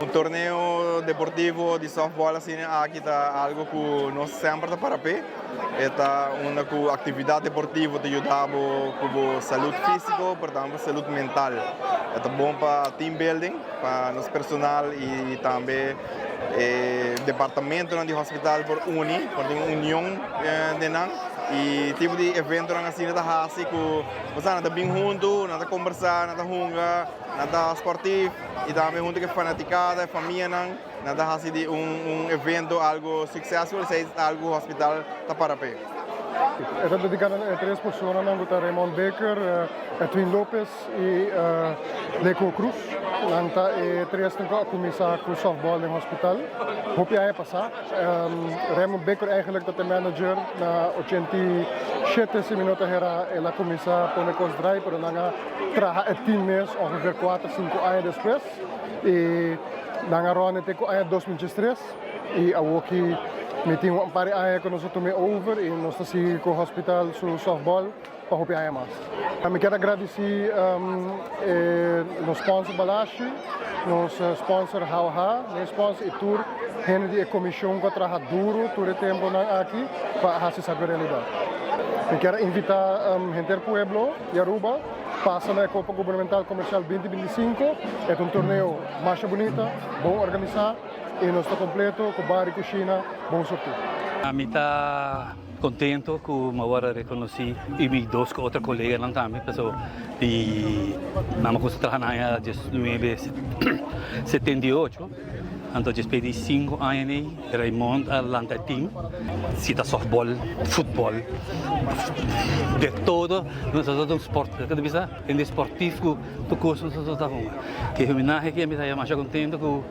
Un torneo deportivo di softball asina aki ta algo ku nos semper ta para p'e. E ta unda ku aktividat deportivo ta yuda bo ku bo salud físiko pero tambe bo salud mental. E ta bon pa team building, pa nos personal i tambe e departamentonan di hospital por uni, por tin un union den nan. I tipo di eventonan asina ta hasi ku bo sa nan ta bin huntu, nan ta kombersá, nan ta hunga, nan ta sportief. Y tambe hunto cu e fanaticada, e famianan, nan ta haci di un un evento algo successful, esey ta algo cu hospital ta para p'e. E ta dedica na e tres personanan cu ta Raymond Baker, Edwin Lopez y Leco Cruz. Nan ta e tresnan cu a cuminsa cu softball den hospital hopi aña pasa. Raymond Baker eigenlijk ta e manager na 87 si mi no ta hera el a cuminsa pone cos draai pero nan a traha e team mes ongeveer kuater sinku aña despues y nan a ròne te ku aña 2013 y awoki mi tin un par di aña ku nos a tuma e over y nos ta sigui ku hospital su softball pa hopi aña mas. Mi kier a gradisí e nos sponsor Balashi, nos sponsor Hauha, nos sponsor y tur hende di e komishon ku a traha duro tur e temponan aki pa hasi esaki realidad. Mi kier a invita henter pueblo di Aruba pasa na e Copa Gubernamental Comercial 2025. E ta un torneo masha bunita, bon organisa y nos ta completo cu bar y cushina bon surti. Mi ta contento cu mi a worde reconoci y mi dos cu otro coleganan tambe pasobra di nan a cuminsa traha na aña 1978. Anto despues di sinku aña nei Raymond a lanta e team, si ta softball, futbol, de todo nos a ta un sport, ta bisa hende sportief ku tur kos nos a ta hunga. Ke homenahe aki mi ta masha kontento ku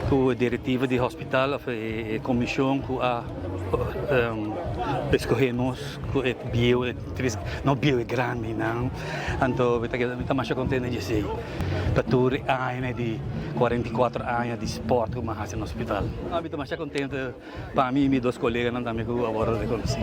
ku e direktiva di hospital of e komishon ku a eskohe nos ku e bieu e tres no bieu e grandinan anto mi ta keda mi ta masha kontento di esei. Pa tur e aña di 44 aña di sport ku mi a hasi na hospital. Mi ta masha kontento pa mi i mi dos koleganan tambe ku a wòrdu rekonosí.